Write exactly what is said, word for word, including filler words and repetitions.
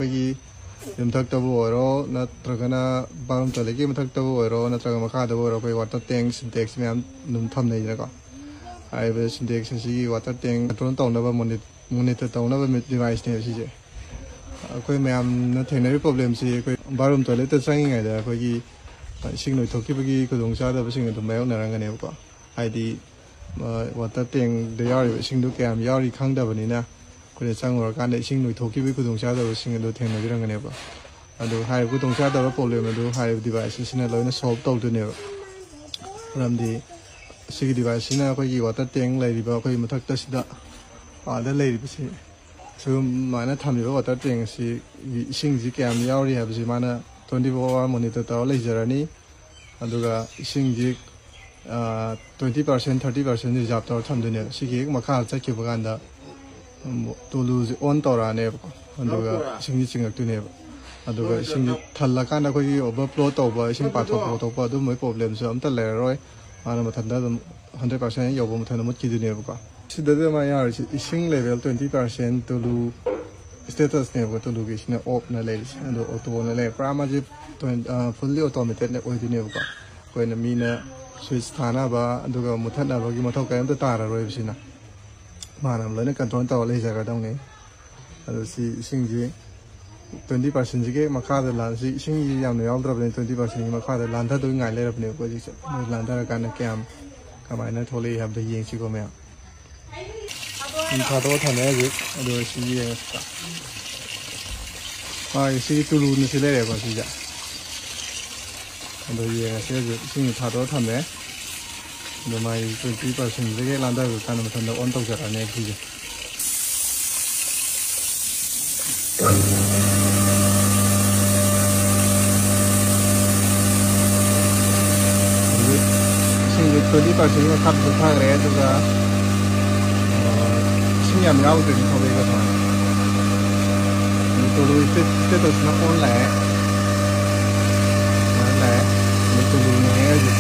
ꯑꯩꯈꯣꯏꯒꯤ ꯌꯨꯝꯊꯛꯇꯕꯨ ꯑꯣꯏꯔꯣ, ꯅꯠꯇ꯭ꯔꯒꯅ ꯕꯥꯠꯔꯨꯝ ꯇꯣꯏꯂꯦꯠꯀꯤ ꯃꯊꯛꯇꯕꯨ ꯑꯣꯏꯔꯣ, ꯅꯠꯇ꯭ꯔꯒ ꯃꯈꯥꯗꯕꯨ ꯑꯣꯏꯔꯣ, ꯑꯩꯈꯣꯏ ꯋꯥꯇꯔ ꯇꯦꯡ, ꯁꯤꯟꯇꯦꯛꯁ ꯃꯌꯥꯝ ꯑꯗꯨꯝ ꯊꯝꯅꯩꯗꯅꯀꯣ꯫ ꯍꯥꯏꯔꯤꯕ ꯁꯤꯟꯇꯦꯛꯁ ꯑꯁꯤꯒꯤ ꯋꯥꯇꯔ ꯇꯦꯡ ꯀꯟꯇ꯭ꯔꯣꯜ ꯇꯧꯅꯕ, ꯃꯣꯅꯤꯇꯔ ꯇꯧꯅꯕ ꯗꯤꯚꯥꯏꯁꯅꯦꯕ ꯁꯤꯁꯦ꯫ ꯑꯩꯈꯣꯏ ꯃꯌꯥꯝꯅ ꯊꯦꯡꯅꯔꯤꯕ ꯄ꯭ꯔꯣꯕ꯭ꯂꯦꯝꯁꯤ ꯑꯩꯈꯣꯏ ꯕꯥꯠꯔꯨꯝ ꯇꯣꯏꯂꯦꯠꯇ ꯆꯪꯉꯤꯉꯩꯗ ꯑꯩꯈꯣꯏꯒꯤ ꯏꯁꯤꯡ ꯂꯣꯏꯊꯣꯛꯈꯤꯕꯒꯤ ꯈꯨꯗꯣꯡꯆꯥꯗꯕꯁꯤꯡ ꯑꯗꯨꯝ ꯃꯥꯌꯣꯛꯅꯔꯝꯒꯅꯦꯕꯀꯣ꯫ ꯍꯥꯏꯗꯤ, ꯋꯥꯇꯔ ꯇꯦꯡꯗ ꯌꯥꯎꯔꯤꯕ ꯏꯁꯤꯡꯗꯣ ꯀꯌꯥꯝ ꯌꯥꯎꯔꯤ ꯈꯪꯗꯕꯅꯤꯅ, ꯑꯩꯈꯣꯏꯅ ꯆꯪꯉꯨꯔꯀꯥꯟꯗ ꯏꯁꯤꯡ ꯂꯣꯏꯊꯣꯛꯈꯤꯕꯒꯤ ꯈꯨꯗꯣꯡꯆꯥꯗꯕꯁꯤꯡ ꯑꯗꯨ ꯊꯦꯡꯅꯕꯤꯔꯝꯒꯅꯦꯕ꯫ ꯑꯗꯨ ꯍꯥꯏꯔꯤꯕ ꯈꯨꯗꯣꯡꯆꯥꯗꯕ ꯄ꯭ꯔꯣꯕ꯭ꯂꯦꯝ ꯑꯗꯨ ꯍꯥꯏꯔꯤꯕ ꯗꯤꯚꯥꯏꯁ ꯑꯁꯤꯅ ꯂꯣꯏꯅ ꯁꯣꯜꯕ ꯇꯧꯗꯣꯏꯅꯦꯕ꯫ ꯃꯔꯝꯗꯤ ꯁꯤꯒꯤ ꯗꯤꯚꯥꯏꯁꯁꯤꯅ ꯑꯩꯈꯣꯏꯒꯤ ꯋꯥꯇꯔ ꯇꯦꯡ ꯂꯩꯔꯤꯕ ꯑꯩꯈꯣꯏꯒꯤ ꯃꯊꯛꯇ ꯁꯤꯗ, ꯑꯥꯗ ꯂꯩꯔꯤꯕꯁꯤ, ꯁꯨꯃꯥꯏꯅ ꯊꯝꯃꯤꯕ ꯋꯥꯇꯔ ꯇꯦꯡ ꯑꯁꯤ ꯏꯁꯤꯡꯁꯤ ꯀꯌꯥꯝ ꯌꯥꯎꯔꯤ ꯍꯥꯏꯕꯁꯤ ꯃꯥꯅ twenty four hour monitor ꯇꯧꯔ ꯂꯩꯖꯔꯅꯤ꯫ ꯑꯗꯨꯒ ꯏꯁꯤꯡꯁꯤ, twenty percent, thirty percent reserve ꯇꯧꯔ ꯊꯝꯗꯣꯏꯅꯦꯕ꯫ ꯁꯤꯒꯤ ꯍꯦꯛ ꯃꯈꯥ ꯆꯠꯈꯤꯕ ꯀꯥꯟꯗ, ꯎꯝ, ꯇꯨꯂꯨꯁꯦ ꯑꯣꯟ ꯇꯧꯔꯛꯑꯅꯦꯕꯀꯣ꯫ ꯑꯗꯨꯒ ꯏꯁꯤꯡꯁꯤ ꯆꯤꯡꯉꯛꯇꯣꯏꯅꯦꯕ꯫ ꯑꯗꯨꯒ ꯏꯁꯤꯡꯁꯤ ꯊꯜꯂꯀꯥꯟꯗ ꯑꯩꯈꯣꯏꯒꯤ ꯑꯣꯚꯔꯐ꯭ꯂꯣ ꯇꯧꯕ, ꯏꯁꯤꯡ ꯄꯥꯊꯣꯛꯄ ꯈꯣꯠꯇꯣꯛꯄ ꯑꯗꯨꯝꯕꯒꯤ ꯄ꯭ꯔꯣꯕ꯭ꯂꯦꯝꯁꯨ ꯑꯝꯇ ꯂꯩꯔꯔꯣꯏ꯫ ꯃꯥꯅ ꯃꯊꯟꯇ ꯑꯗꯨꯝ ꯍꯟꯗ꯭ꯔꯦꯠ ꯄꯥꯔꯁꯦꯟ ꯌꯧꯕ ꯃꯊꯟꯇ ꯃꯨꯠꯈꯤꯗꯣꯏꯅꯦꯕꯀꯣ꯫ ꯁꯤꯗꯗꯤ ꯃꯥ ꯌꯥꯎꯔꯤꯁꯦ ꯏꯁꯤꯡ ꯂꯦꯚꯦꯜ ꯇ꯭ꯋꯦꯟꯇꯤ ꯄꯥꯔꯁꯦꯟ ꯇꯨꯂꯨ ꯁ꯭ꯇꯦꯇꯁꯅꯦꯕꯀꯣ꯫ ꯇꯨꯂꯨꯒꯤꯁꯤꯅ ꯑꯣꯐꯅ ꯂꯩꯔꯤꯁꯦ, ꯑꯗꯣ ꯑꯣꯇꯣꯅ ꯂꯩꯔꯦ꯫ ꯄꯨꯔꯥ ꯃꯥꯁꯦ ꯇ꯭ꯋꯦꯟ-, ꯑ, ꯐꯨꯜꯂꯤ ꯑꯣꯇꯣꯃꯦꯇꯦꯠꯅ ꯑꯣꯏꯗꯣꯏꯅꯦꯕꯀꯣ꯫ ꯑꯩꯈꯣꯏꯅ ꯃꯤꯅ ꯁ꯭ꯋꯤꯆ ꯊꯥꯅꯕ ꯑꯗꯨꯒ ꯃꯨꯊꯠꯅꯕꯒꯤ ꯃꯊꯧ ꯀꯔꯤꯝꯇ ꯇꯥꯔꯔꯣꯏꯕ ꯁꯤꯅ꯫ ꯃꯥꯅ ꯂꯣꯏꯅ ꯀꯟꯇ꯭ꯔꯣꯜ ꯇꯧꯔ ꯂꯩꯖꯒꯗꯧꯅꯤ꯫ ꯑꯗꯣ ꯁꯤ ꯏꯁꯤꯡꯁꯤ ꯇ꯭ꯋꯦꯟꯇꯤ ꯄꯥꯔꯁꯦꯟꯁꯤꯒꯤ ꯃꯈꯥꯗ ꯂꯥꯟ-, ꯁꯤ ꯏꯁꯤꯡꯁꯤ ꯌꯥꯝꯅ ꯌꯥꯎꯗ꯭ꯔꯕꯅꯤ, ꯇ꯭ꯋꯦꯟꯇꯤ ꯄꯥꯔꯁꯦꯟꯒꯤ ꯃꯈꯥꯗ ꯂꯥꯟꯊꯗꯣꯏ ꯉꯥꯏ ꯂꯩꯔꯕꯅꯦꯕꯀꯣ ꯍꯧꯖꯤꯛꯁꯦ꯫ ꯑꯗꯨ ꯂꯥꯟꯊꯔꯀꯥꯟꯗ ꯀꯌꯥꯝ, ꯀꯃꯥꯏꯅ ꯊꯣꯛꯂꯛꯏ ꯍꯥꯏꯕꯗꯣ ꯌꯦꯡꯁꯤꯀꯣ ꯃꯌꯥꯝ꯫ ꯁꯤ ꯊꯥꯗꯣꯛꯑ ꯊꯝꯃꯦ ꯍꯧꯖꯤꯛ꯫ ꯑꯗꯣ ꯁꯤ ꯌꯦꯡꯉꯁꯤꯀꯣ꯫ ꯃꯥꯒꯤ ꯁꯤꯒꯤ ꯇꯨꯂꯨꯅ ꯁꯤ ꯂꯩꯔꯦꯀꯣ ꯁꯤꯁꯦ꯫ ꯑꯗꯣ ꯌꯦꯡꯉꯁꯤ ꯍꯧꯖꯤꯛ ꯏꯁꯤꯡꯁꯦ ꯊꯥꯗꯣꯛꯑ ꯊꯝꯃꯦ꯫ ꯑꯗꯣ ꯃꯥꯒꯤ ꯇ꯭ꯋꯦꯟꯇꯤ ꯄꯥꯔꯁꯦꯟꯁꯤꯗꯒꯤ ꯍꯦꯛ ꯂꯥꯟꯊꯈ꯭ꯔꯀꯥꯟꯗ ꯃꯊꯟꯇ ꯑꯣꯟ ꯇꯧꯖꯔꯛꯑꯅꯤ ꯁꯤꯁꯦ꯫ ꯍꯧꯖꯤꯛ ꯏꯁꯤꯡꯁꯦ ꯇ꯭ꯋꯦꯟꯇꯤ ꯄꯥꯔꯁꯦꯟꯒꯤ ꯃꯈꯥꯗ ꯆꯠꯊꯈ꯭ꯔꯦ, ꯑꯗꯨꯒ, ꯑ, ꯏꯁꯤꯡ ꯌꯥꯝ ꯌꯥꯎꯗ꯭ꯔꯦꯅꯦ ꯊꯣꯛꯂꯛꯏꯕ ꯁꯨꯃꯥꯏꯅ꯫ ꯑꯗꯨ ꯇꯨꯂꯨ ꯁ꯭ꯇꯦ-, ꯁ꯭ꯇꯦꯇꯁꯅ ꯑꯣꯟ ꯂꯥꯛꯑꯦ꯫ ꯑꯣꯟ ꯂꯥꯛꯑꯦ꯫ ꯑꯗꯨ ꯇꯨꯂꯨꯅ ꯍꯦꯛ ꯍꯧꯖꯤꯛ